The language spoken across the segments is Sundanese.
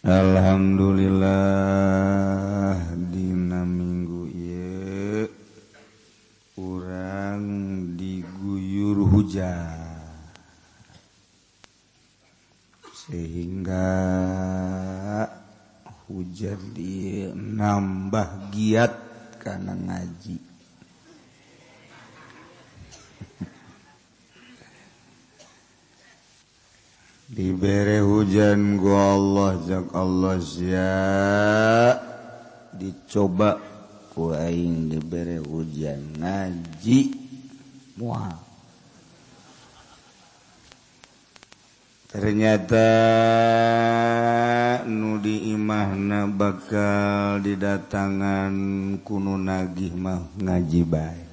Alhamdulillah dina minggu ieu urang diguyur hujan sehingga hujan di nambah giat karena ngaji. Dibere hujan ku Allah jak Allah sia dicoba ku aing dibere hujan ngaji moal. Ternyata nu di imahna bakal didatangan ku nu nagih mah ngaji bae.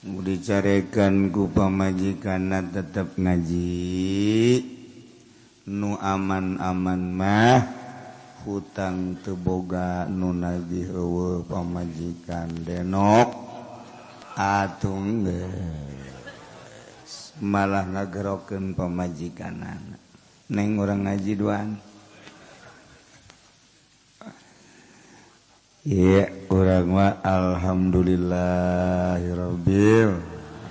Nu dicarekan ku pamajikanna tetep ngaji. Nu aman-aman mah hutang teu boga nu nagih eueuh pamajikan denok atuh geus malah ngagerokeun pamajikanana. Neng urang ngaji duaan. Iya, urang mah alhamdulillahirabbil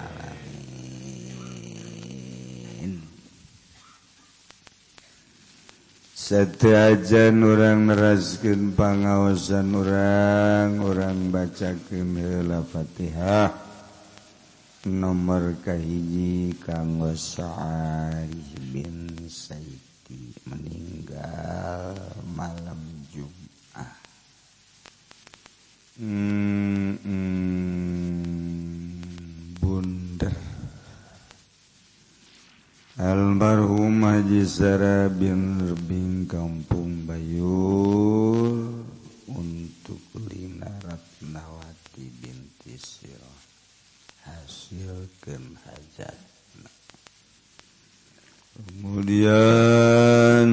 alamin. Setiajan urang neraskeun pangaosan urang, urang bacakeun heula Fatihah. Nomor kahiji kanggo Sa'arih bin Saidi meninggal malam Jumat. Bunder almarhum Haji Sara bin Rebing Kampung Bayur untuk Lina Ratnawati binti Sirah hasilkeun hajatna. Kemudian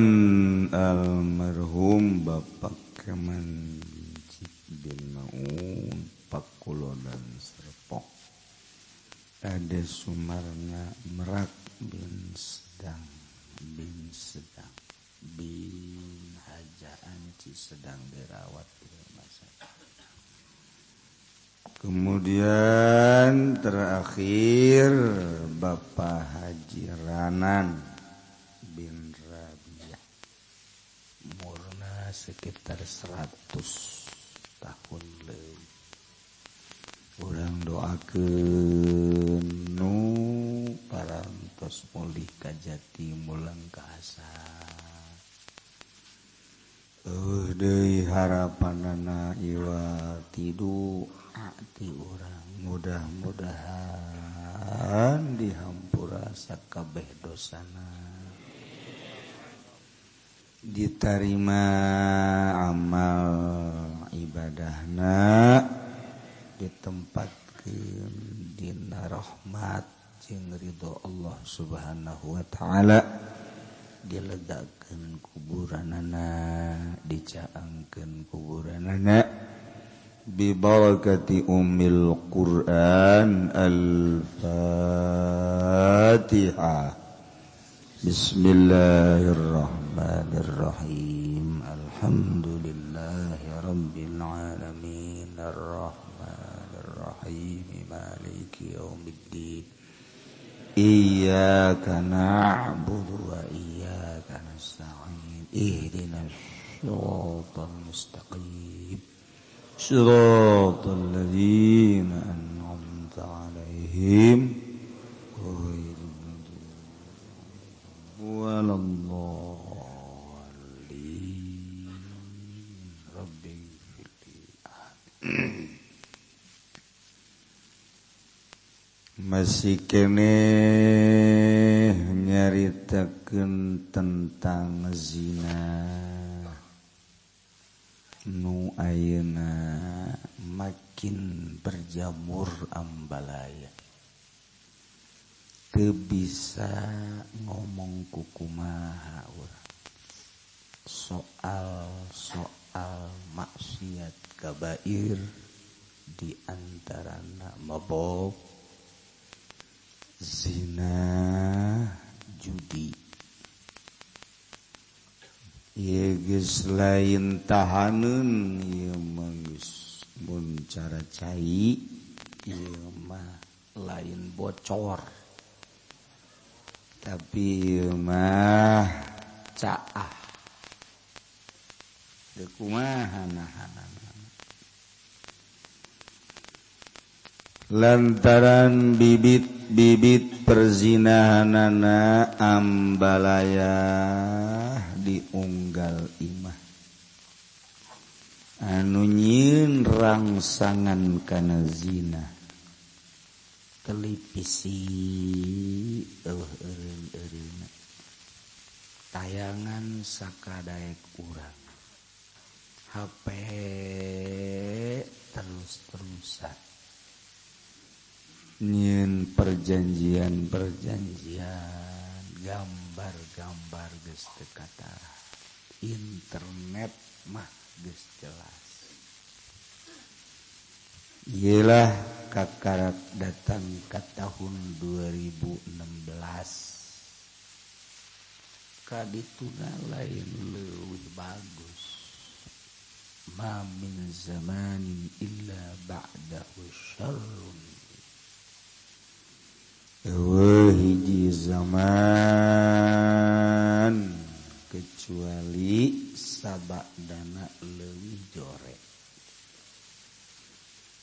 almarhum Bapak Keman bin Maun Pakulonan Serpong Ade Sumarna Merak bin Sedang bin Sedang bin Haja Anci sedang dirawat di rumah sakit. Kemudian terakhir Bapak Haji Ranan bin Rabiah umurna sekitar 100 tahun leuwih. Urang doakeun nu parantos mulih ka jati mulang ka asa. Eueuh deui harapanana iwa tidu ti urang mudah-mudahan dihampura sakabeh dosana, ditarima amal ibadahna, ditempatkeun dina rahmat jeung ridho Allah Subhanahu wa taala, dilegakeun kuburanana, dicaangkeun kuburanana bi barakati ummil Quran. Al-Fatihah. Bismillahirrahmanirrahim. Alhamdulillahi rabbil alamin arrahmanir rahim maliki yaumiddin. Iyyaka na'budu wa iyyaka nasta'in. Ihdinas siratal mustaqim. Siratal ladzina an'amta 'alaihim ghairil maghdubi waladdallin. Rabbighfirli. Masih keneh nyaritakeun tentang zina nu ayeuna makin berjamur ambalaya. Teu bisa ngomong kukumaha urang soal-soal maksiat kabair di antarana mabok, zina, judi. Ieu geus lain tahaneun, ieu mah geus mun cara cai ieu mah lain bocor, tapi ieu mah caah. Deuk kumaha nahanana? Lantaran bibit-bibit perzinahanana ambalaya diunggal imah anu nyieun rangsangan kana zina, televisi eueuh eureun-eureunna, tayangan sakadaek urang, HP terus-terusan nyieun perjanjian-perjanjian, gambar-gambar geus teu kata, internet mah geus jelas. Iyalah kakarak datang ke tahun 2016 kadituna lain leuwih bagus. Ma min zamanin illa ba'dahu syarrun. Eueuh hiji zaman kecuali sabadana leuwih jore.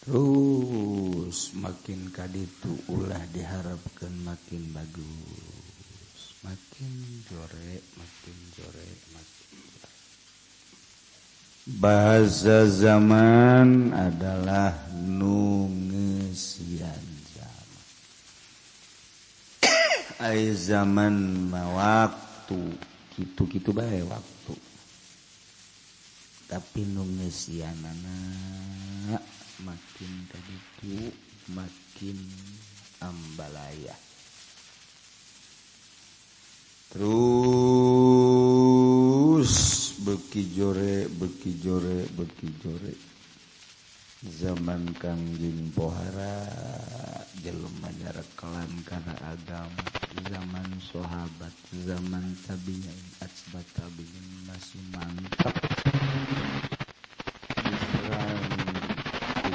Terus makin kaditu ulah diharapkan makin bagus, makin jore, makin jore, makin jore. Bahasa zaman adalah nu ngeusian zaman. Ai zaman mah waktu, kitu-kitu bae waktu. Tapi nu ngeusianana makin kaditu makin ambalaya. Terus beki jore, beki jore, beki jore. Zaman Kangjeng Pohara jelema nyarekelan kana agama, zaman sahabat, zaman tabi'in, atsba tabi'in masih mantap. Diserang ku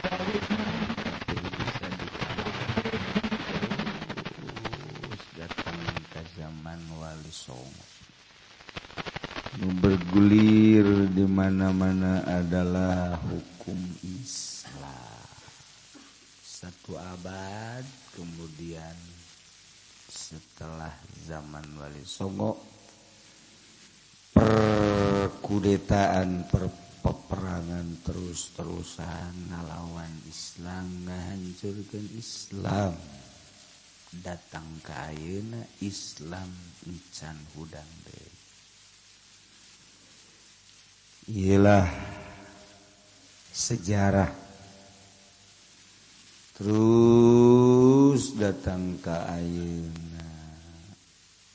kafir, kafir bisa dikalahkan. Terus datang ke zaman Wali Songo. Nu bergulir di mana-mana adalah hukum Islam. Satu abad kemudian setelah zaman Wali Songo, perkudetaan, peperangan terus-terusan ngalawan Islam, ngahancurkeun Islam. Datang ke ayeuna Islam encan hudang deui. Iyalah sejarah. Terus datang ke ayeuna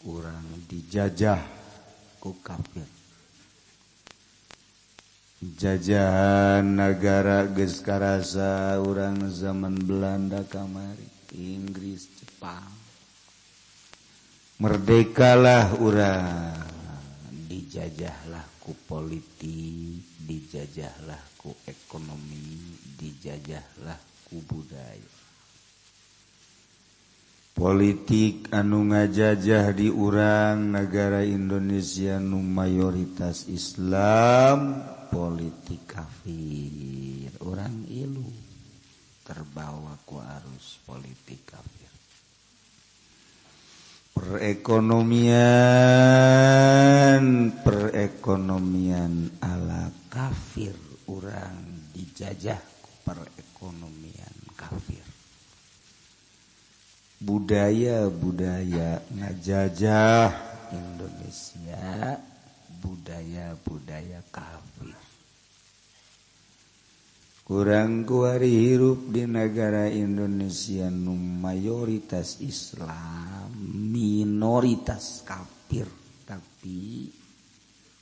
urang dijajah ku kafir. Jajahan negara geus karasa urang zaman Belanda kamari, Inggris, Jepang. Merdekalah urang, dijajahlah ku politik, dijajahlah ku ekonomi, dijajahlah ku budaya. Politik anu ngajajah di urang negara Indonesia nu mayoritas Islam, politik kafir. Urang ilu terbawa ku arus politik kafir. Perekonomian, perekonomian ala kafir, urang dijajah ku perekonomian kafir. Budaya-budaya ngajajah Indonesia, budaya-budaya kafir. Kurang kuari hirup di negara Indonesia nu mayoritas Islam, minoritas kafir, tapi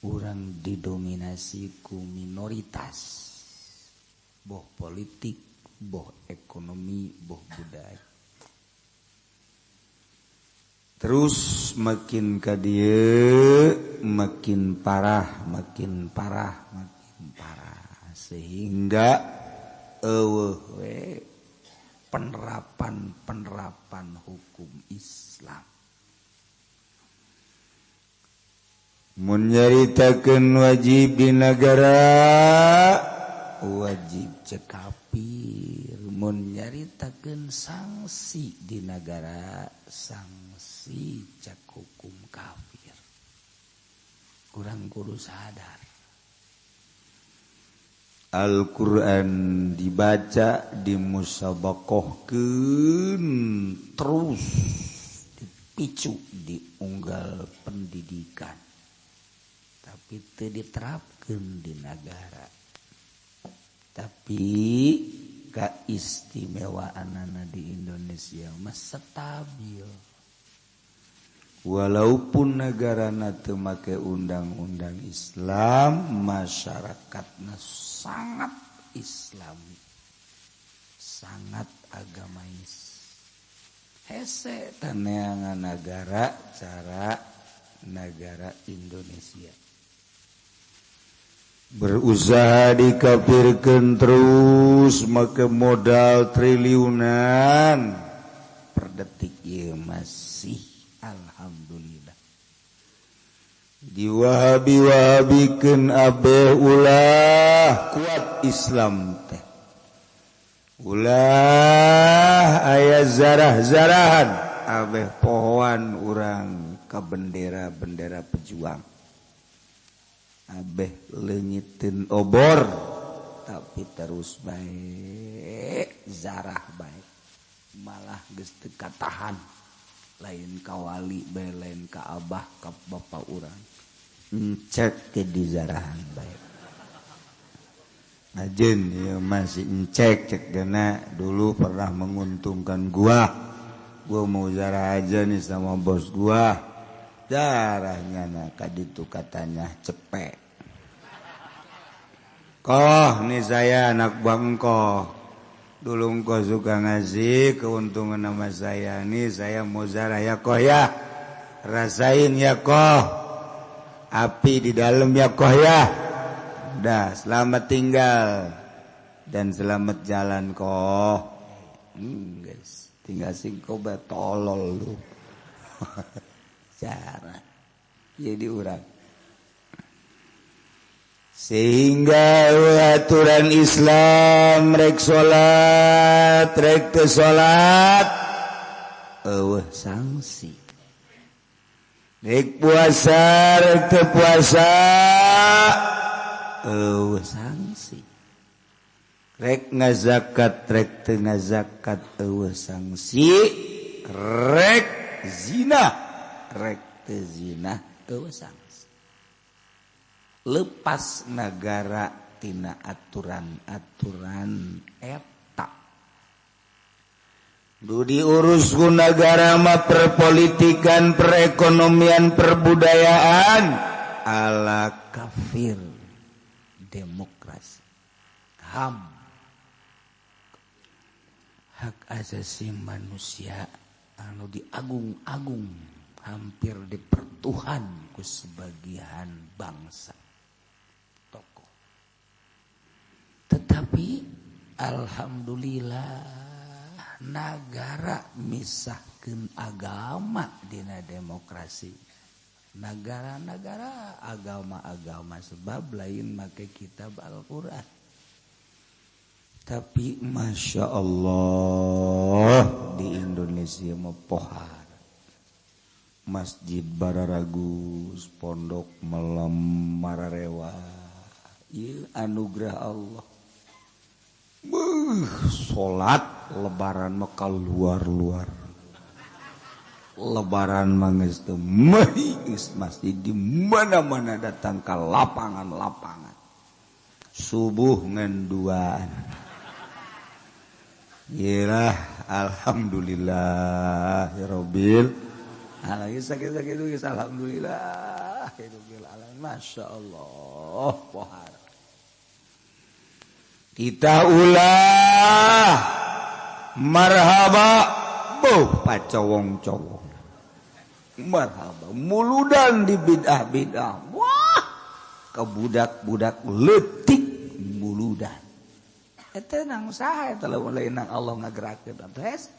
urang didominasi ku minoritas, boh politik, boh ekonomi, boh budaya. Terus makin ka dieu makin parah, makin parah, makin parah, sehingga eueuh we penerapan-penerapan hukum Islam. Mun nyaritakeun wajib di negara, wajib cekapir. Mun nyaritakeun sanksi di negara, sanksi cek hukum kafir. Kurang kudu sadar. Al-Quran dibaca, dimusabakohkeun, terus dipicu di unggal pendidikan, tapi teu diterapkeun di negara. Tapi kaistimewaanana di Indonesia mah stabil. Walaupun negarana teu make undang-undang Islam, masyarakatna sangat Islami, sangat agamais. Hese taneangan negara cara negara Indonesia. Berusaha dikafirkeun terus make modal triliunan per detik ieu masih alhamdulillah. Diwahabi-wahabikeun abeh ulah kuat Islam teh. Ulah aya zarah-zarahan abeh pohoan urang ka bendera-bendera pejuang. Abeh leungiteun obor tapi terus baik zarah baik, malah geus teu katahan. Lain ka wali bae, lain ka abah ka bapa urang, encek ke di zarahan baik. Ajen ya masih encek cek dana dulu pernah menguntungkan gua mau zarah aja nih sama bos gua. Darahnya nah kaditu katanya cepek. Koh nih saya anak bangkoh, dulu engkau suka ngasih keuntungan sama saya, nih saya mau zarah ya koh ya, rasain ya koh, api di dalam ya koh ya. Dah selamat tinggal dan selamat jalan koh. Guys, tinggal singko tolol lu. Cara jadi urang. Sehingga aturan Islam rek salat rek teu salat eueuh sanksi, rek puasa rek teu puasa eueuh sanksi, rek ngazakat rek teu ngazakat eueuh sanksi, rek zina rek teu zina eueuh sanksi. Lepas negara tina aturan-aturan eta. Du diurus ku nagara mah perpolitikan, perekonomian, perbudayaan ala kafir, demokrasi, HAM, hak asasi manusia anu diagung-agung hampir dipertuhan ku sebagian bangsa tokoh. Tetapi alhamdulillah negara misahkeun agama dina demokrasi. Negara-negara agama-agama sebab lain make kitab Al-Qur'an. Tapi Masya Allah di Indonesia mah pohar. Masjid Bararagus, pondok melem mararewa. Ieu anugerah Allah. Salat lebaran mah luar-luar. Lebaran mah geus teu mehi geus masjid di mana-mana datang ka lapangan-lapangan. Subuh ngan duaan. Yerah alhamdulillahirabbil alamin. Sakit-sakit geus alhamdulillah rabbil alamin. Masya Allah pohar. Kita ulah marhaba boh pacowong-cowong. Marhaba muludan di bid'ah bid'ah. Wah, ke budak-budak leutik muludan. Eta nang saha eta lamun lain nang Allah ngagerakeun atuh hes.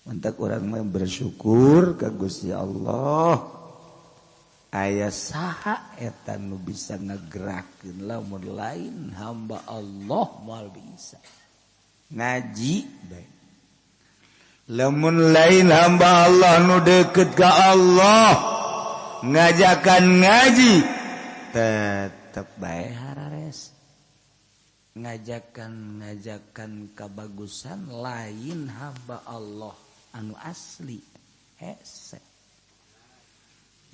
Mentak urang mah bersyukur ka Gusti Allah. Aya saha eta nu bisa ngagerakeun lamun lain hamba Allah moal bisa. Ngaji bae. Lamun lain hamba Allah nu deket ka Allah ngajakan ngaji tetep bae harares. Ngajakan ngajakan kabagusan lain hamba Allah anu asli hese.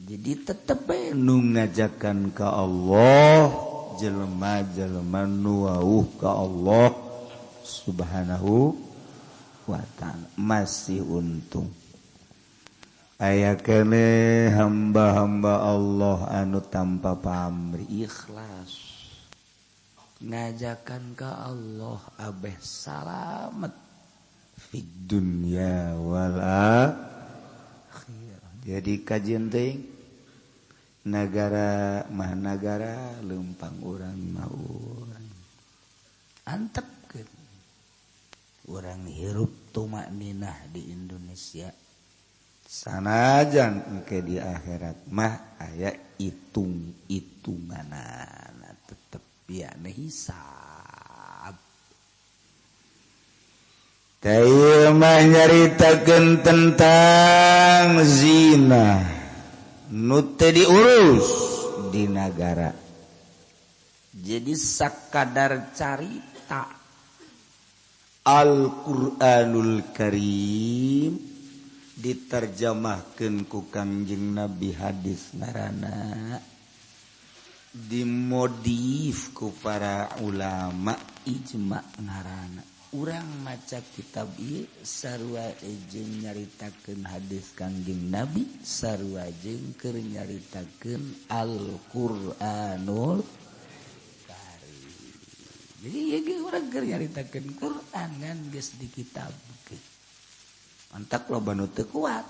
Jadi tetep bae nu ngajakan ka Allah jelema-jelema nu wauh ka Allah Subhanahu wa ta'ala. Masih untung aya kene hamba-hamba Allah anu tanpa pamrih ikhlas ngajakan ka Allah abeh salamet fid dunya wal akhirah. Jadi kajian teuing nagara mah nagara lempang urang mah urang antepkeun urang hirup tumakninah di Indonesia sanajan engke di akhirat mah aya hitung-hitunganana tetep ya hisab. Teu mah nyaritakeun tentang zina nu teu diurus di nagara. Jadi sakadar carita Al-Qur'anul Karim diterjemahkeun ku Kangjeng Nabi hadis ngaranna dimodif ku para ulama ijma ngaranna. Urang maca kitab ieu sarua jeung nyaritakeun hadis Kangjeng Nabi sarua jeung keur nyaritakeun Al-Qur'anul Karim. Jadi ieu ge urang keur nyaritakeun Qur'an ngan geus di kitabkeun. Mantak loba nu teu kuat.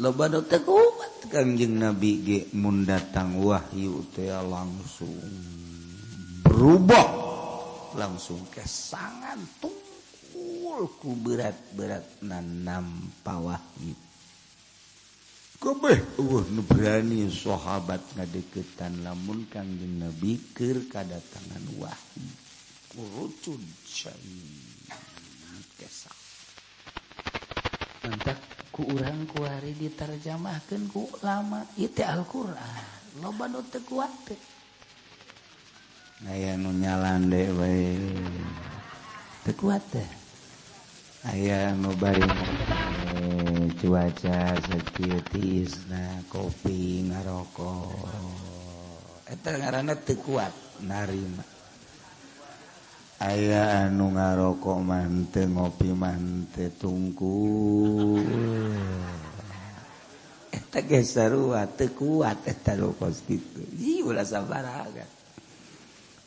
Loba nu teu kuat Kangjeng Nabi ge mun datang wahyu teh langsung berubah. Langsung kesangan tungkul ku berat-berat nampa wahyu. Kabeh eueuh nu berani sahabat ngadeukeutan lamun Kangjeng Nabi keur kadatangan wahyu. Kurucud cai kesang. Mantak ku urang kuari diterjemahkeun ku ulama ieu teh Al-Qur'an. Loba nu teu kuat teh. Aya nu nyalande bae teu kuat teh. Aya nu bari cuaca sakieu tiisna kopi ngarokok. Eta ngaranna teu kuat narima. Aya anu ngarokok mah teu ngopi mah teu tungkul. Eta ge sarua teu kuat eta nu kos kitu. Ih ulah sabaraha.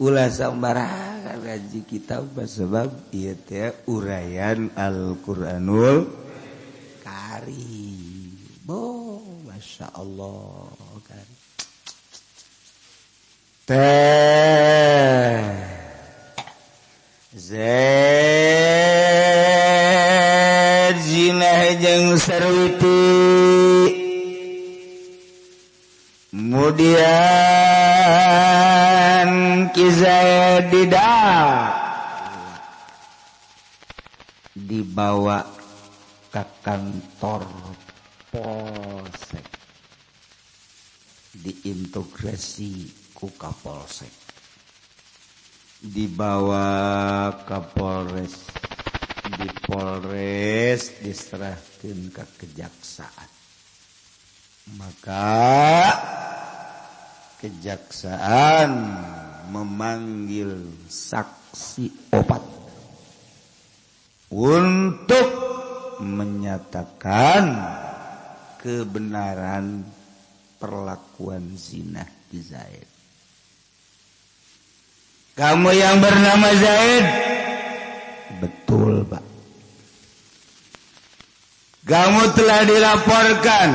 Ulah sambarangan ngaji kitab sebab ieu teh uraian Al-Qur'anul Karim. Bo, Masya Allah Karim. Teh Zaid zina jeung sarwiti mudian Ki Zaid dibawa ke kantor polsek, diintegrasi ku Kapolsek, dibawa ke Polres, di Polres diserahkan ke kejaksaan. Maka kejaksaan memanggil saksi opat untuk menyatakan kebenaran perlakuan zina di Zaid. Kamu yang bernama Zaid, betul Pak. Kamu telah dilaporkan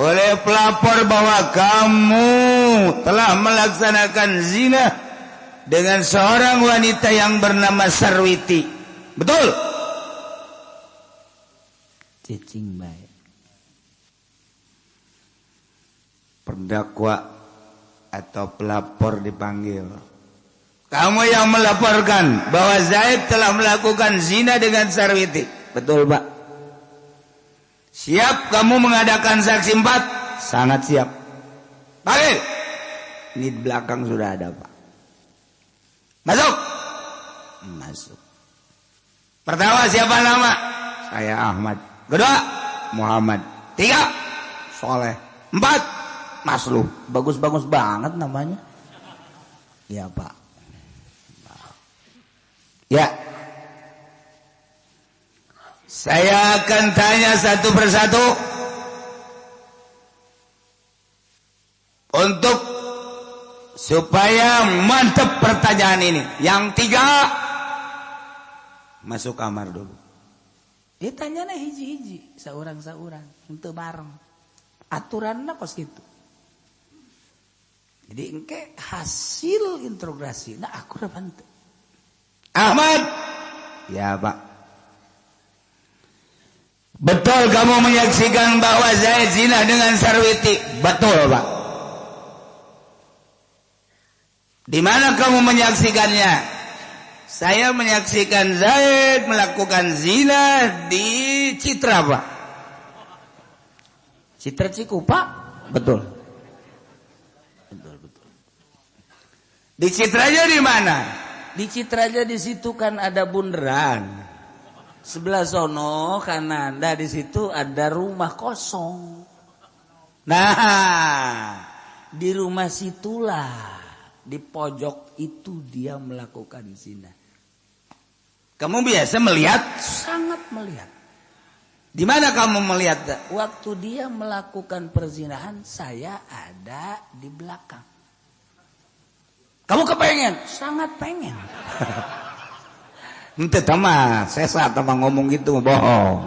oleh pelapor bahwa kamu telah melaksanakan zina dengan seorang wanita yang bernama Sarwiti. Betul? Cicing baik. Pendakwa atau pelapor dipanggil. Kamu yang melaporkan bahwa Zaid telah melakukan zina dengan Sarwiti. Betul, Pak. Siap kamu mengadakan saksi 4? Sangat siap. Panggil. Ini di belakang sudah ada, Pak. Masuk. Masuk. Pertama siapa nama? Saya Ahmad. Kedua, Muhammad. 3, Soleh. 4, Masluh. Bagus-bagus banget namanya. Ya, Pak. Ya. Saya akan tanya satu persatu untuk supaya mantap pertanyaan ini. Yang 3 masuk kamar dulu. Dia tanyanya hiji-hiji, seorang-seorang, untuk bareng. Aturannya kos gitu. Jadi engke hasil interogasi, nah aku udah bantu. Ahmad, ya Pak. Betul kamu menyaksikan bahwa Zaid zina dengan Sarwiti? Betul, Pak. Di mana kamu menyaksikannya? Saya menyaksikan Zaid melakukan zina di Citra, Pak. Citra Cikupa? Betul. Betul, betul. Di Citranya di mana? Di Citranya di situ kan ada bundaran. Sebelah sono kanan, nah di situ ada rumah kosong. Nah, di rumah situlah di pojok itu dia melakukan zina. Kamu biasa melihat? Sangat melihat. Di mana kamu melihat? Waktu dia melakukan perzinahan, saya ada di belakang. Kamu kepengen? Sangat pengen. Ente tama, sesat tama ngomong gitu bohong.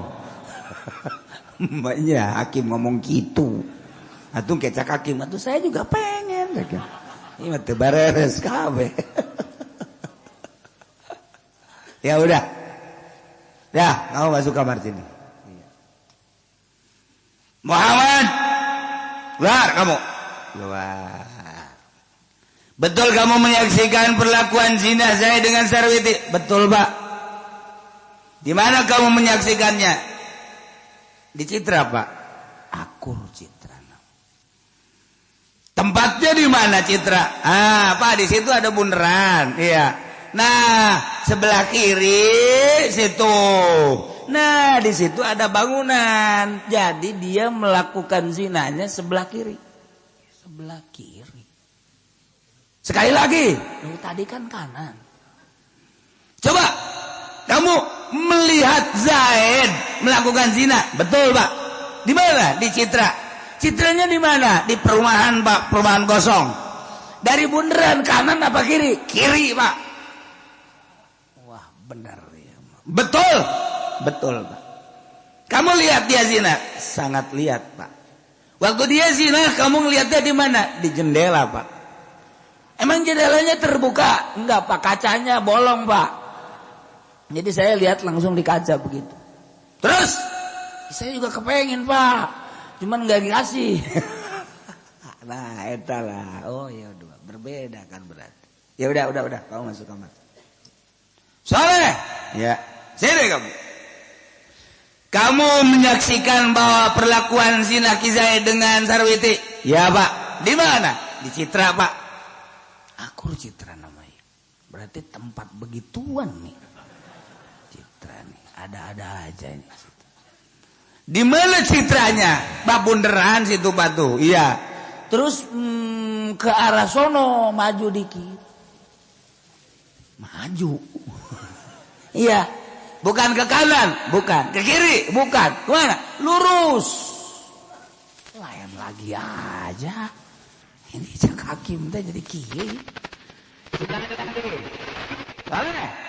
Mbaknya hakim ngomong gitu. Atuh kecak hakim, atuh saya juga pengen. Ini mah teu bareres kabeh. Ya udah. Ya, kamu masuk kamar sini. Muhammad, keluar kamu. Keluar. Betul kamu menyaksikan perlakuan zina saya dengan Sarwiti? Betul, Pak. Di mana kamu menyaksikannya? Di Citra, Pak. Akur Citra. Tempatnya di mana Citra? Ah, Pak, di situ ada bundaran. Iya. Nah, sebelah kiri situ. Nah, di situ ada bangunan. Jadi dia melakukan zinanya sebelah kiri. Sebelah kiri. Sekali lagi. Loh, tadi kan kanan. Coba kamu melihat Zaid melakukan zina. Betul, Pak. Di mana? Di Citra. Citranya di mana? Di perumahan, Pak, perumahan kosong. Dari bundaran kanan apa kiri? Kiri, Pak. Wah, benar ya. Betul. Betul, Pak. Kamu lihat dia zina? Sangat lihat, Pak. Waktu dia zina, kamu ngelihatnya di mana? Di jendela, Pak. Emang jendelanya terbuka? Enggak, Pak, kacanya bolong, Pak. Jadi saya lihat langsung di kaca begitu. Terus saya juga kepengen, Pak. Cuman nggak dikasih. Nah, eta lah. Oh ya udah, berbeda kan berarti. Ya udah, kamu masuk kamar. Soleh. Ya, sini kamu. Kamu menyaksikan bahwa perlakuan zina Ki Zaid dengan Sarwiti? Ya, Pak. Di mana? Di Citra, Pak. Akur Citra namanya. Berarti tempat begituan nih. Citra nih, ada-ada aja ini. Di mana Citranya? Pak, bundaran situ, Pak tuh. Iya. Terus ke arah sono maju dikit. Maju. Iya. Bukan ke kanan, bukan. Ke kiri, bukan. Kemana? Lurus. Lain lagi aja. Ini cak hakim teh jadi kieu.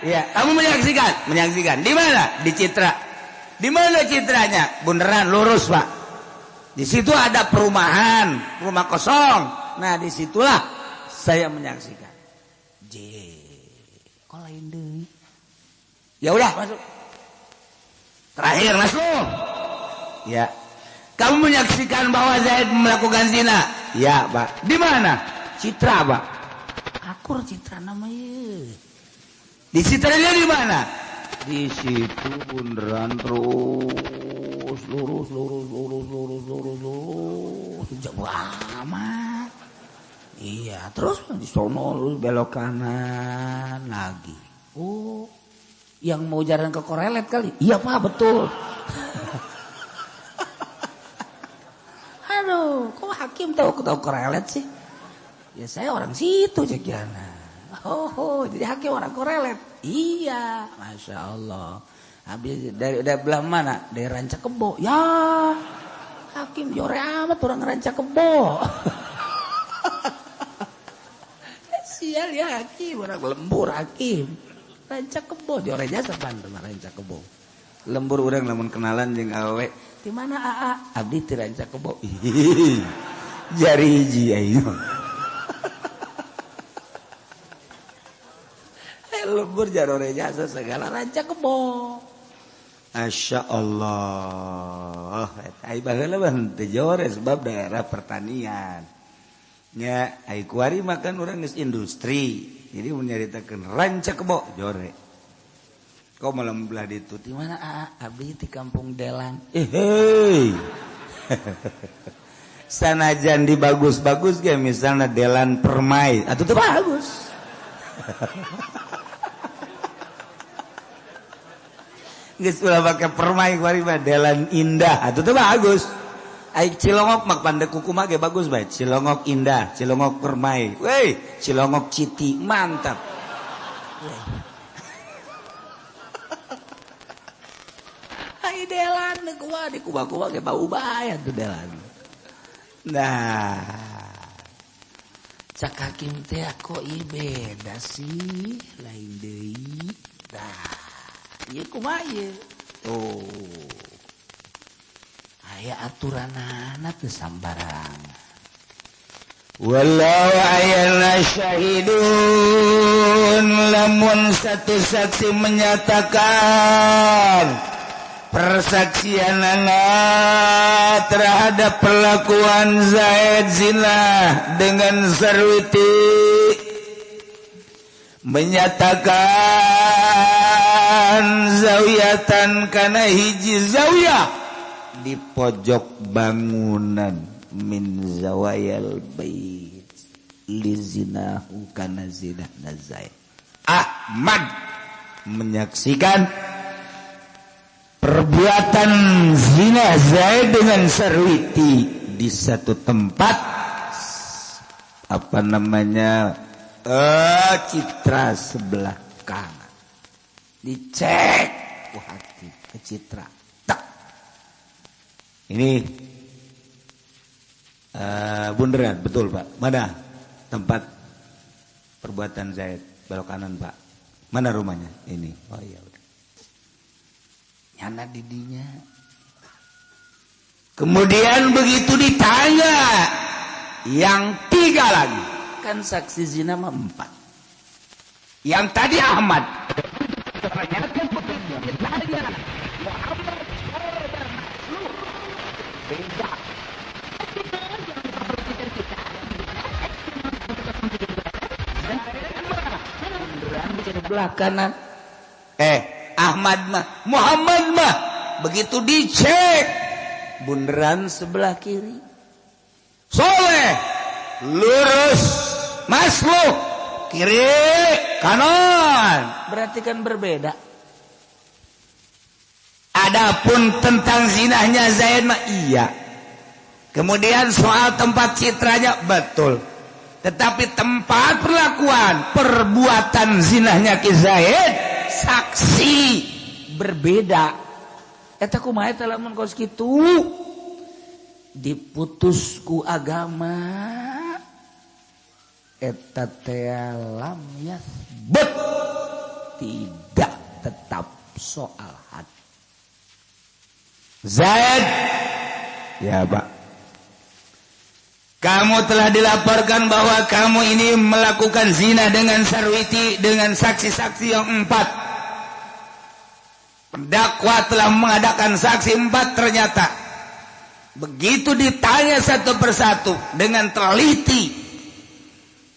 Iya, kamu menyaksikan, menyaksikan. Di mana? Di Citra. Di mana citranya? Bundaran lurus, Pak. Di situ ada perumahan, rumah kosong. Nah, disitulah saya menyaksikan. J, kok lain deui? Ya udah, masuk. Terakhir, masuk. Ya. Kamu menyaksikan bahwa Zaid melakukan zina? Ya, Pak. Di mana? Citra, Pak. Akur citra namanya. Di citranya di mana? Di situ bundaran terus lurus lurus lurus lurus lurus lurus jauh amat. Iya, terus di sono lurus belok kanan lagi. Oh, yang mau jalan ke Korelet kali? Iya, Pak, betul. Aduh, kok hakim tahu tahu Korelet sih? Ya saya orang situ Jogja. Oh, jadi hakim orang Korelet. Iya, masya Allah. Habis dari belah mana? Dari Ranca Kebo. Ya, hakim jore amat orang Ranca Kebo. Sial ya hakim, orang lembur hakim. Ranca Kebo jore jasa pan Ranca Kebo. Lembur orang lamun kenalan jeung awewe. Di mana AA? Abdi di Ranca Kebo. Jari hiji ayo. Lembur jarore jasa segala Ranca Kebo. Masya Allah. Ai baheula mah teu jore sebab daerah pertanian. Nya ai kuari makan urang geus industri. Jadi mun nyaritakeun Ranca Kebo jore. Kau malah belah ditu di mana AA? Abdi di kampung Delan. Hei. Sanajan di bagus-bagus ge misalnya Delan Permai atuh teu bagus. Geus ulah pake permai kuari mah Delan Indah atuh teu bagus. Ai Cilongok mah pandek kuku mah ge bagus bae. Cilongok Indah, Cilongok Permai. Weh, Cilongok Citi mantap. Ai Delan kumaha di kumaha-kumaha ge bau bae atuh Delan. Nah, cak hakim teh kok ieu beda sih, lain deui. Nah, ieu kumaha ieu? Oh. Aya aturanana teu sambarang. Walau ayana syahidun, lamun satu saksi menyatakan persaksianana terhadap perlakuan Zaid zina dengan Sarwiti, menyatakan zawiyatan kana hiji zawiyah di pojok bangunan min zawayal bait li zinahu kana zina Zaid. Ahmad menyaksikan perbuatan zina Zaid dengan Sarwiti di satu tempat, apa namanya, citra sebelah kanan. Dicek ku hati ke citra. Tak. Ini bundaran betul Pak. Mana tempat perbuatan Zaid? Belok kanan Pak. Mana rumahnya? Ini. Oh iya udah. Nyana didinya. Kemudian begitu ditanya yang tiga lagi, kan saksi zina mah 4. Yang tadi Ahmad. Sebelah kanan. Ahmad mah, Muhammad mah begitu dicek bundaran sebelah kiri. Soleh lurus, masuk kiri kanan. Berarti kan berbeda. Adapun tentang zinahnya Zaid mah iya. Kemudian soal tempat citranya betul. Tetapi tempat perlakuan perbuatan zinahnya Ki Zaid saksi berbeda. Eta kumaha eta lamun kos kitu? Diputus ku agama eta teh lam yasbut, tidak tetap soal had. Zaid. Ya, Pak. Kamu telah dilaporkan bahwa kamu ini melakukan zina dengan Sarwiti dengan saksi-saksi yang empat. Pendakwa telah mengadakan saksi empat, ternyata begitu ditanya satu persatu dengan teliti,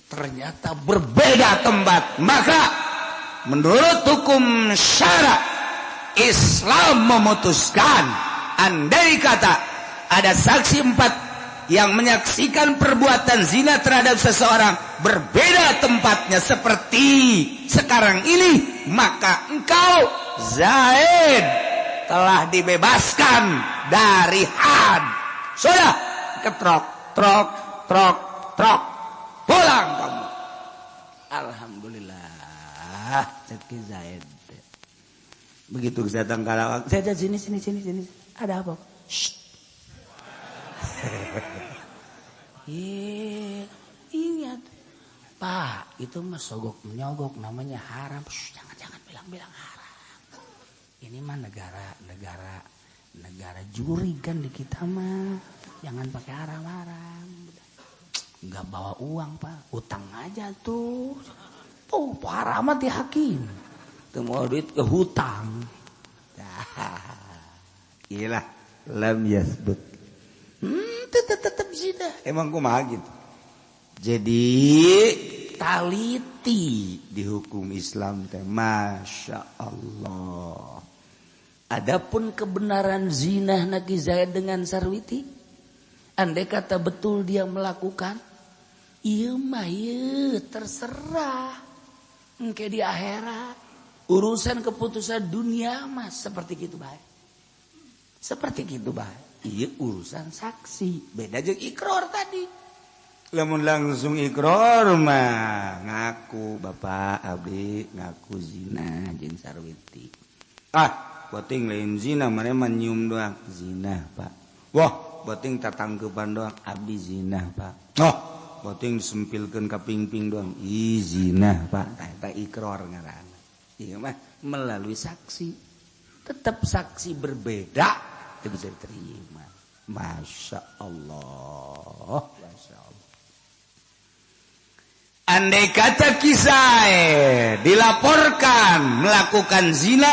ternyata berbeda tempat. Maka menurut hukum syara Islam memutuskan, andai kata ada saksi empat yang menyaksikan perbuatan zina terhadap seseorang, berbeda tempatnya seperti sekarang ini, maka engkau, Zaid, telah dibebaskan dari had. Sudah ketrok trok trok trok, pulang kamu. Alhamdulillah, cek Zaid. Begitu datang Karawang, "Zaid, sini, sini, sini, sini." "Ada apa?" "Shh. Iya, ingat. Pak, itu mah sogok menyogok namanya, haram. Shh, jangan, jangan bilang-bilang haram. Ini mah negara negara negara juri kan di kita mah. Jangan pakai haram-haram. Nggak bawa uang, Pak, utang aja tuh." Oh, haram di hakim. Tuh mau duit ke hutang. Iyalah, lam yasbut. Tetap tetap zina. Emang kumaha gitu. Jadi taliti dihukum Islam teh, masya Allah. Adapun kebenaran zina Naki Zaid dengan Sarwiti, andai kata betul dia melakukan, iya mah iya terserah. Engke di akhirat urusan keputusan dunia mah seperti gitu baik. Seperti gitu baik. Iya, urusan saksi beda jeung ikrar tadi. Lamun langsung ikrar mah ngaku, "Bapak, abdi ngaku zina jeung Sarwiti." "Ah, boting lain zina, mana mah nyium doang." "Zina, Pak." "Wah, boting tatangkepan doang." "Abdi zina, Pak." "Oh, boting sempilkeun ka pingping doang." "Ih, zina, Pak." Tah, eta ikrar ngaranna. Ieu mah melalui saksi, tetap saksi berbeda itu bisa diterima. Masya Allah, Masya Allah. Andai kata kisah dilaporkan melakukan zina,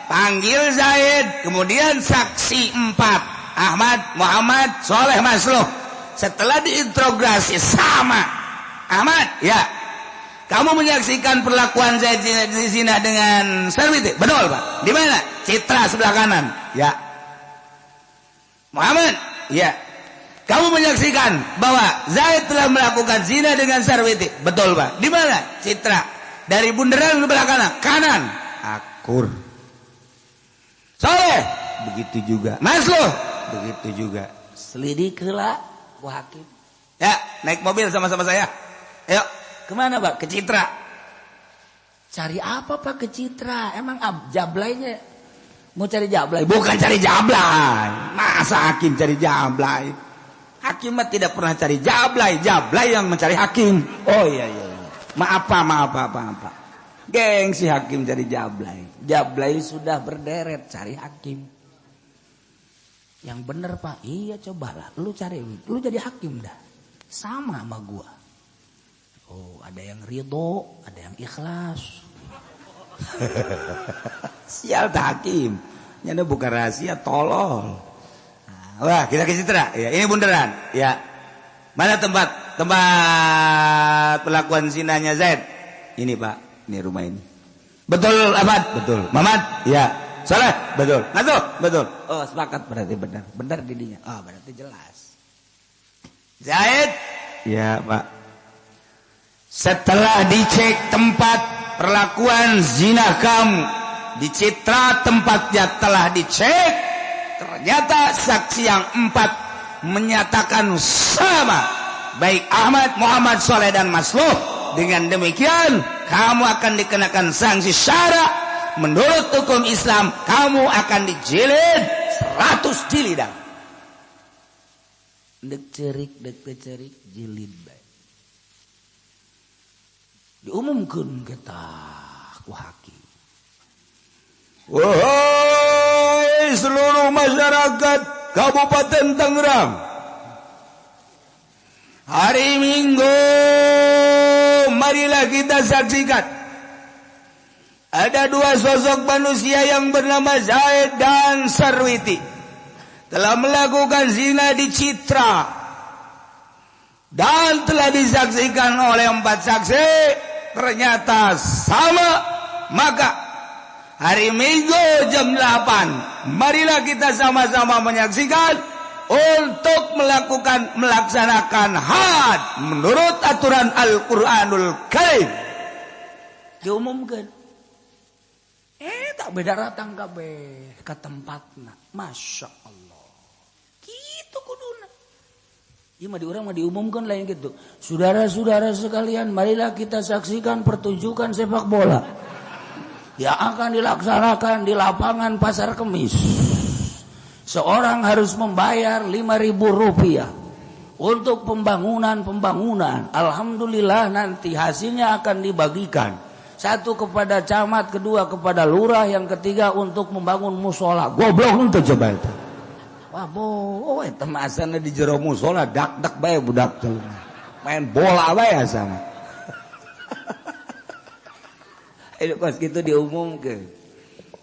panggil Zaid, kemudian saksi empat, Ahmad, Muhammad, Soleh, Masluh. Setelah diinterogasi sama, "Ahmad, ya, kamu menyaksikan perlakuan Zaid zina dengan Sarwiti?" "Betul, Pak." "Di mana?" "Citra sebelah kanan." "Ya." "Muhammad, ya, kamu menyaksikan bahwa Zaid telah melakukan zina dengan Sarwiti?" "Betul, Pak." "Di mana?" "Citra dari bundaran sebelah kanan." "Kanan." Akur. Soleh, begitu juga. Masluh, begitu juga. Selidik heula ku hakim. "Ya, naik mobil sama-sama saya. Ayo." "Kemana, Pak?" "Ke Citra." "Cari apa, Pak, ke Citra? Emang jablainya mau cari jablay?" Bukan cari jablay. Masa hakim cari jablay? Hakim mah tidak pernah cari jablay, jablay yang mencari hakim. Oh, iya. Maaf, Pak, maaf, Pak, maaf, Pak. Gengsi hakim cari jablay. Jablay sudah berderet cari hakim. Yang bener, Pak. Iya, cobalah. Lu cari, lu jadi hakim dah. Sama sama gua. Oh, ada yang ridho, ada yang ikhlas. Sial tak hakim. Nyana bukan rahasia, tolol. Nah, wah, kita ke Citra. Ya, ini bundaran. Ya. "Mana tempat tempat pelakuan zinanya Zaid?" "Ini, Pak. Ini rumah ini." "Betul, Ahmad?" "Betul." "Mamat?" "Ya." "Salah?" "Betul." "Masuk?" "Betul." Oh, sepakat berarti benar. Benar didinya. Oh, berarti jelas. "Zaid?" "Ya, Pak." Setelah dicek tempat perlakuan zina kamu di Citra, tempatnya telah dicek, ternyata saksi yang empat menyatakan sama, baik Ahmad, Muhammad, Soleh, dan Masluh. Dengan demikian kamu akan dikenakan sanksi syara menurut hukum Islam. Kamu akan dijilid 100 jilidan. Dek cerik, dek cerik, jilid bae. Diumumkan kita ku hakim. Wahai Hei seluruh masyarakat Kabupaten Tangerang, hari Minggu marilah kita saksikan ada dua sosok manusia yang bernama Zaid dan Sarwiti telah melakukan zina di Citra dan telah disaksikan oleh 4 saksi, ternyata sama. Maka hari Minggu jam 8 marilah kita sama-sama menyaksikan untuk melaksanakan had menurut aturan Al-Qur'anul Karim. Diumumkan. Tak beda ratang kabeh ke tempatna. Masya Allah. Gitu kuduna. Ieu mah di urang mah diumumkan lain gitu. Saudara-saudara sekalian, marilah kita saksikan pertunjukan sepak bola yang akan dilaksanakan di lapangan Pasar Kemis. Seorang harus membayar 5.000 rupiah untuk pembangunan-pembangunan. Alhamdulillah nanti hasilnya akan dibagikan. Satu kepada camat, kedua kepada lurah, yang ketiga untuk membangun musola. Goblok untuk coba itu. Wah, boh, eta mah asana di jero musola dak-dak bae budak teh. Main bola bae asana. Itu kos kitu diumumkeun.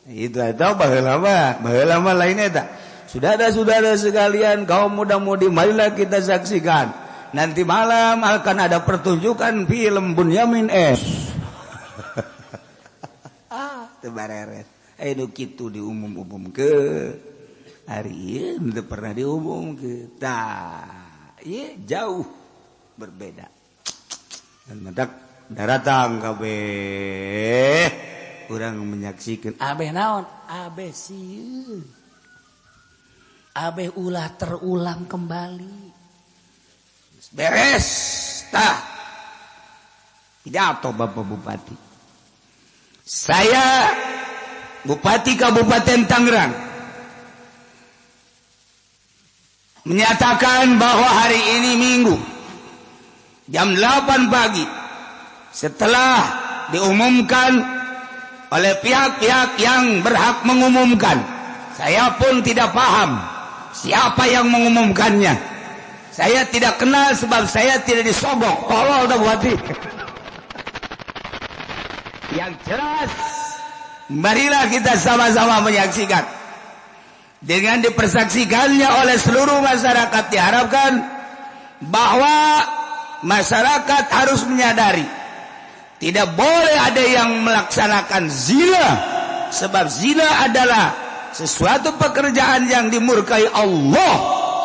Itu eta baheula mah lain eta. Saudara-saudara sekalian, kaum muda-mudi, marilah kita saksikan. Nanti malam akan ada pertunjukan film Bunyamin S. Ah, teu bareres. Anu kitu diumum-umumkeun. Hari ieu teu pernah diumumkeun. Tah, ieu jauh berbeda. Dan mendak daratang kabeh urang menyaksikan abeh naon? Abeh sieun. Abeh ulah terulang kembali. Beres tah. Pidato Bapak Bupati. Saya Bupati Kabupaten Tangerang menyatakan bahwa hari ini Minggu jam 8 pagi setelah diumumkan oleh pihak-pihak yang berhak mengumumkan. Saya pun tidak paham siapa yang mengumumkannya. Saya tidak kenal sebab saya tidak disogok. Tolol dah Bupati. Yang jelas, marilah kita sama-sama menyaksikan. Dengan dipersaksikannya oleh seluruh masyarakat, diharapkan bahwa masyarakat harus menyadari tidak boleh ada yang melaksanakan zina, sebab zina adalah sesuatu pekerjaan yang dimurkai Allah.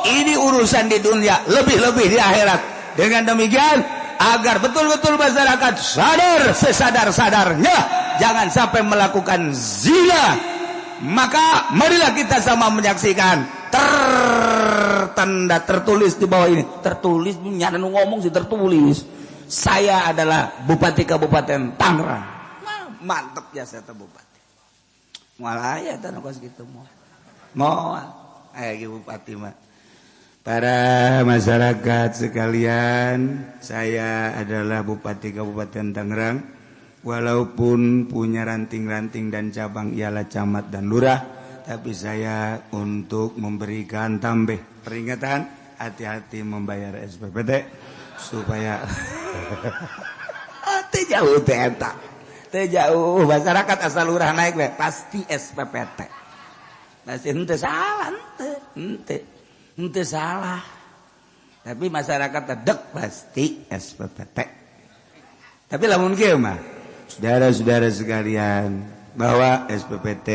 Ini urusan di dunia, lebih-lebih di akhirat. Dengan demikian, agar betul-betul masyarakat sadar sesadar-sadarnya, jangan sampai melakukan zina. Maka marilah kita sama menyaksikan. Tertanda tertulis di bawah ini, tertulis nyana nu ngomong sih tertulis. Saya adalah Bupati Kabupaten Tangerang. Mantep ya saya bupati. Moal aya teh nu kos kitu moal. Moal aya ge bupati mah. Para masyarakat sekalian, saya adalah Bupati Kabupaten Tangerang. Walaupun punya ranting-ranting dan cabang ialah camat dan lurah, tapi saya untuk memberikan tambah peringatan, hati-hati membayar SPPT supaya teu jauh teh eta. Teu jauh masyarakat asal lurah naik we pasti SPPT. Pasti henteu salah henteu. Henteu salah. Tapi masyarakat tedek pasti SPPT. Tapi lamun kieu mah, saudara-saudara sekalian, bahwa SPPT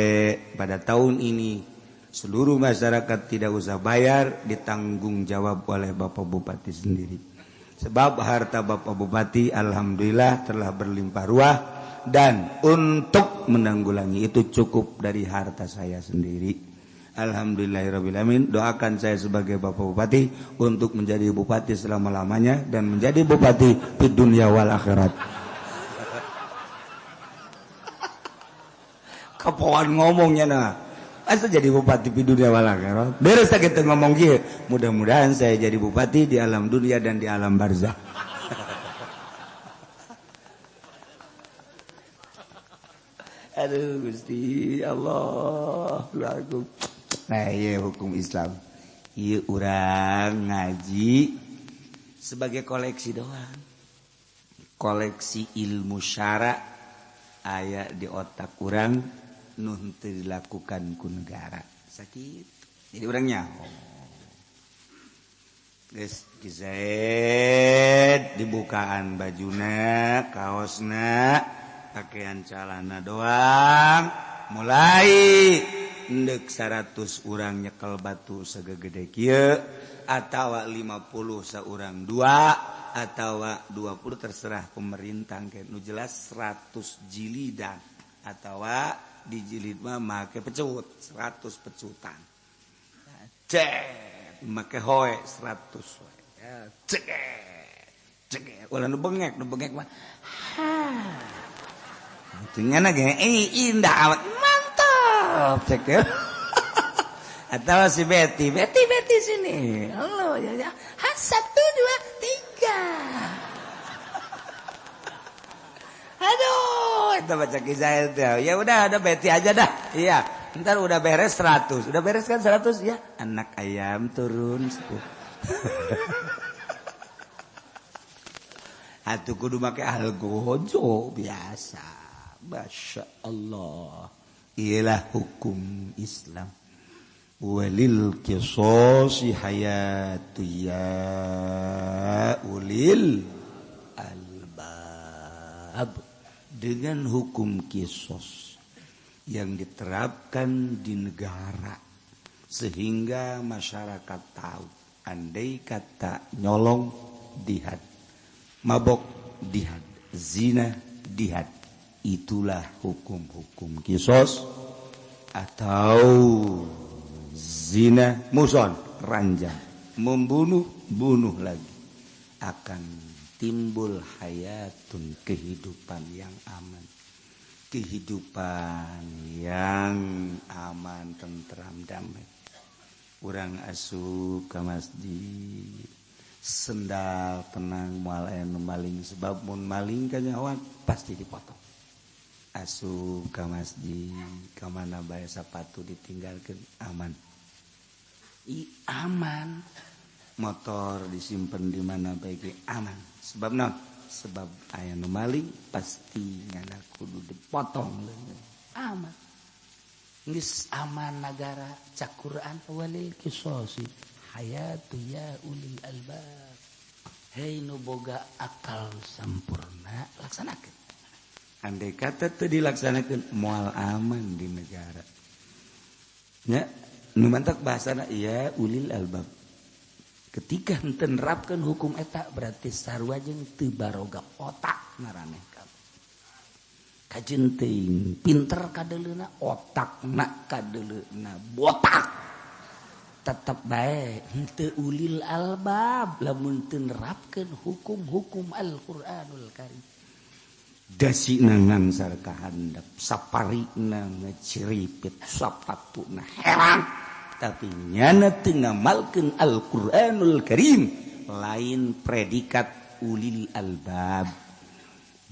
pada tahun ini seluruh masyarakat tidak usah bayar, ditanggung jawab oleh Bapak Bupati sendiri. Sebab harta Bapak Bupati alhamdulillah telah berlimpah ruah, dan untuk menanggulangi itu cukup dari harta saya sendiri. Alhamdulillahirabbil alamin. Doakan saya sebagai Bapak Bupati untuk menjadi bupati selama-lamanya dan menjadi bupati di dunia wal akhirat. Kapoan ngomongnya nah. Masa jadi bupati di dunia wal akhirat? Beres kita ngomong kieu. Mudah-mudahan saya jadi bupati di alam dunia dan di alam barzah. Aduh Gusti Allah, aku. Nah, iya hukum Islam. Iya urang ngaji sebagai koleksi doang. Koleksi ilmu syara aya di otak urang nu henteu dilakukan ku negara. Sakit. Jadi urangnya oh. Geus Zaid dibukaan bajuna, kaosna, pakaian calana doang, mulai endek 100 urang nyekel batu segede kieu atawa 50 seorang dua atawa 20 terserah pemerintah ke nu jelas 100 jilidan atawa dijilid mah make pecut 100 pecutan cek make hoe 100 we cek cek ulah nu bengek mah ha tingana ge indah amat mantap cek ya. Atau si Betty Betty Betty sini halo ya ya ha, 1 2 3 aduh itu baca kisah itu ya udah ada Betty aja dah iya ntar udah beres 100 udah beres kan 100 ya anak ayam turun 10. Atuh kudu make algojo biasa. Masya Allah. Ialah hukum Islam. Walil qisasi hayatu ya ulil albab. Dengan hukum kisos yang diterapkan di negara sehingga masyarakat tahu andai kata nyolong dihad, mabok dihad, zina dihad. Itulah hukum-hukum kisos atau zina muson ranjang, membunuh bunuh lagi, akan timbul hayatun kehidupan yang aman, kehidupan yang aman, tentram, damai. Urang asup ka masjid sendal tenang moal aya nu maling, sebab mun maling kanyahoan pasti dipotong. Asup ka masjid ka mana bae sapatu ditinggalkeun aman. I aman. Motor disimpen di mana bae ge aman. Sebab naon? Sebab aya nu maling pasti ngana kudu dipotong leungeun. Aman. Geus aman nagara cak Quran walil qisasi hayatu ya ulil albab. Hei nu boga akal sampurna laksanakeun. Andai kata teu dilaksanakeun moal aman di negara. Nya nu mantak bahasana ya ulil albab. Ketika henteu nerapkeun hukum eta berarti sarua jeung teu baroga otak ngaraneh kabeh. Kajeun teuing pinter kadeuleuna otakna kadeuleuna botak. Tetep bae henteu ulil albab lamun teu nerapkeun hukum-hukum Al-Qur'anul Karim. Dasina ngangsar ka handap, saparina ngeciripit, sapatuna herang, tapi nyana teu ngamalkeun Al-Qur'anul Karim, lain predikat ulil albab.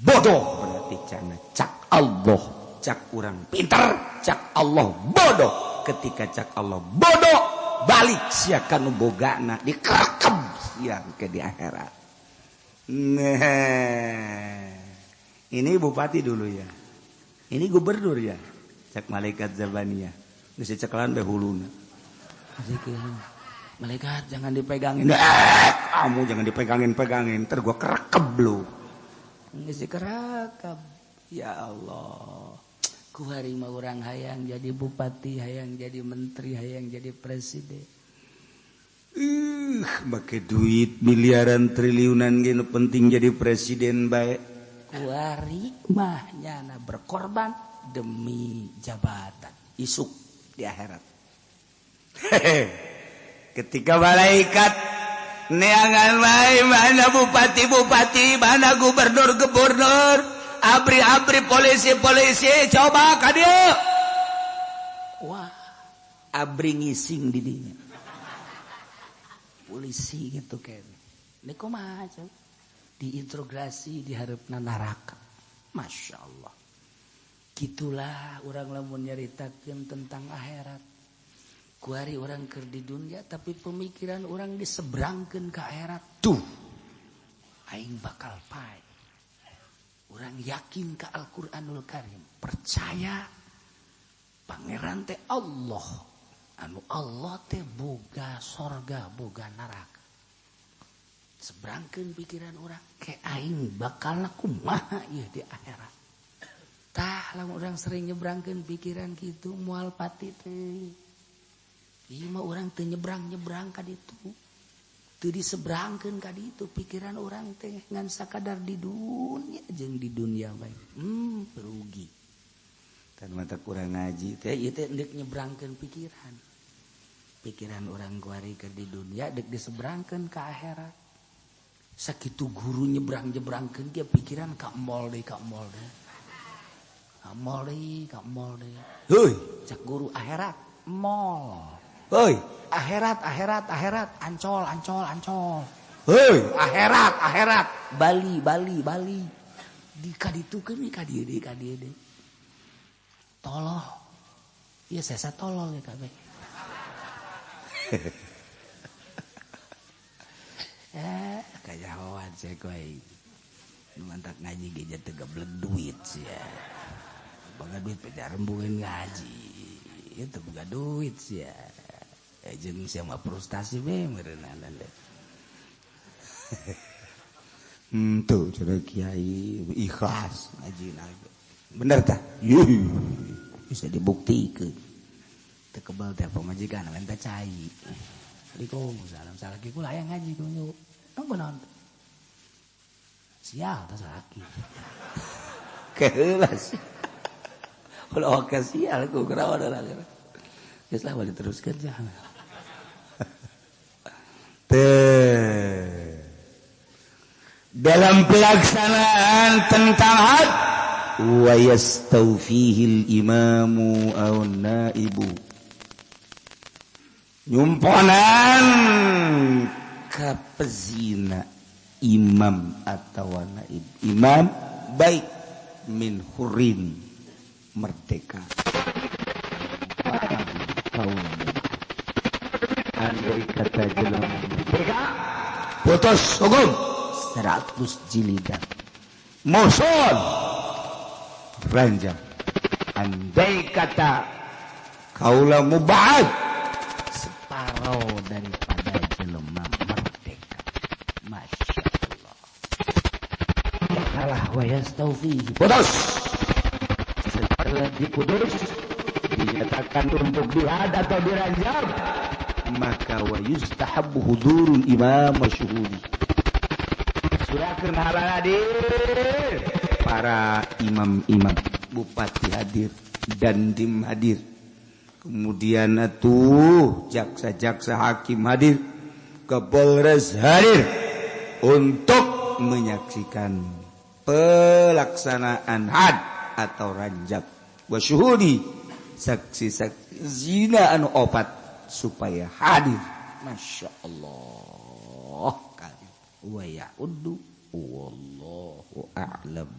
Bodoh berarti cana cak Allah, cak urang pinter, cak Allah bodoh. Ketika cak Allah bodoh, balik sia ka nu bogana dikerekeb sia ke di akhirat. Nah, ini bupati dulu ya. Ini gubernur ya. Cak malaikat Zabania. Geus ceklan bae huluna. Malaikat jangan dipegangin. Kamu jangan dipegangin-pegangin, ntar gua kerekeb lu. Geus dikerekeb. Ya Allah. Ku hari mah urang hayang jadi bupati, hayang jadi menteri, hayang jadi presiden. Make duit miliaran triliunan ge nu penting jadi presiden bae. Kuari mah nyana berkorban demi jabatan isuk di akhirat. Ketika malaikat neangan bae mana bupati-bupati, mana gubernur-gubernur, abri-abri polisi-polisi, coba ka dieu. Wah, abri ngising di dinya. Polisi gitu kan. Ini kumaha coba? Diintrogasi di hareupeuna neraka. Masya Allah. Gitulah urang lamun nyaritakeun tentang akhirat. Kuari orang keur di dunia tapi pemikiran orang diseberangkeun ka akhirat. Tuh aing bakal pae. Orang yakin ka Al-Qur'anul Karim, percaya pangeran teh Allah. Anu Allah teh boga sorga, boga neraka. Seberangkeun pikiran orang ke aing bakal kumaha ieu di akhirat. Tah lamun urang sering nyebrangkeun pikiran kitu moal pati teh. Ieu mah urang teu nyebrang-nyebrang ka ditu. Teu disebrangkeun ka ditu pikiran urang teh ngan sakadar di dunia jeung di dunia bae. Rugi. Kan mata kurang ngaji teh ieu teh deuk nyebrangkeun pikiran. Pikiran urang kuari keur di dunia deuk disebrangkeun ka akhirat. Sakitu guru nyebrang-nyebrangkeun ge pikiran ka mall deui ka mall deui. Ka mall deui, ka mall deui. Heuy, cak guru akhirat mall. Heuy, akhirat akhirat akhirat ancol ancol ancol. Heuy, akhirat akhirat Bali Bali Bali. Di kaditukeun ka dieu deui ka dieu deui. Tolol. Ieu sesa tolol ya kabeh. Kajahoan saya koe. Nu mantak ngaji ge teu geblek duit sia. Boga duit pejar rembungan ngaji. Ieu teu boga duit sia. Jeung sia mah frustasi we meureunana teh. Tuh cenah kiai ikhlas ngajina. Bener tah? Yuh, bisa dibuktikeun. Teu kebal teh pamajikan menta cai. Waalaikumsalam salaki kula aya ngaji kudu. Nunggu naon? Sial tah salaki. Keheula sih. Ulah oke sial ku kerawan lah. Geus lah balik teruskeun jangan. Teh. Dalam pelaksanaan tentang had wa yastawfihil imamu aw naibu. Nyumponan ka pezina imam atau naib. Imam baik min hurin merdeka. Andai kata jelema merdeka putus hukum 100 jilidan moson ranjang. Andai kata kaula mubad separuh daripada jelema merdeka. Masya Allah. Kalah wa yastaufi putus. Setelah diputus dinyatakan untuk dihad atau diranjang, maka wa yustahabbu hudurul imam wa syuhudi. Surakeun hadir para imam-imam, bupati hadir, dandim hadir, kemudian atuh jaksa-jaksa hakim hadir, Kapolres hadir untuk menyaksikan pelaksanaan had atau ranjab wa syuhudi, saksi-saksi zina anu opat supaya hadir. Masya Allah. Wa ya'uddu wallahu a'lam.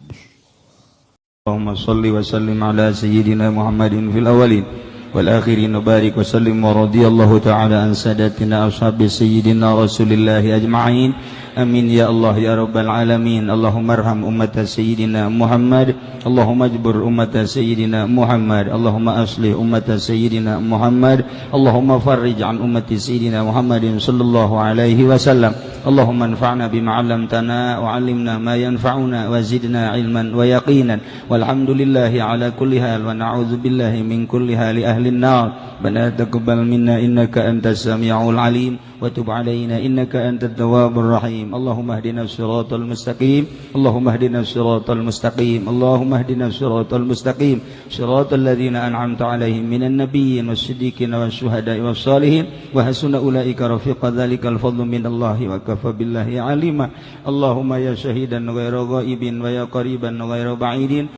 Allahumma salli wa sallim ala sayyidina Muhammadin fil awwalin wal akhirin wa barik wa sallim wa radiyallahu ta'ala an sadatina ashabi sayyidina Rasulillahi ajma'in. Amin ya Allah ya rabbal alamin. Allahumma arham ummata sayyidina Muhammad. Allahumma ajbur ummata sayyidina Muhammad. Allahumma aslih ummata sayyidina Muhammad. Allahumma farrij an ummati sayyidina Muhammadin sallallahu alaihi wasallam. Allahumma anfa'na bima 'allamtana wa 'allimna ma yanfa'una wa zidna 'ilman wa yaqinan. Walhamdulillahi ala kulli hal wa na'udzu billahi min kulli hali ahli an-nar. Bana taqabbal minna innaka antas samiul 'alim wa tub 'alaina innaka antat tawwabur rahim. Allahumma ihdina siratal mustaqim. Allahumma ihdina siratal mustaqim. Allahumma ihdina siratal mustaqim. Siratal ladzina an'amta 'alaihim minan nabiyyin was-siddiqin wasyuhada'i was-salihin wa hasuna ulaika rafiqa. Dzalikal fadlu minallahi wa kafa billahi 'alima. Allahumma ya syahidan ghaira ghaibin wa ya qariban ghaira ba'idin.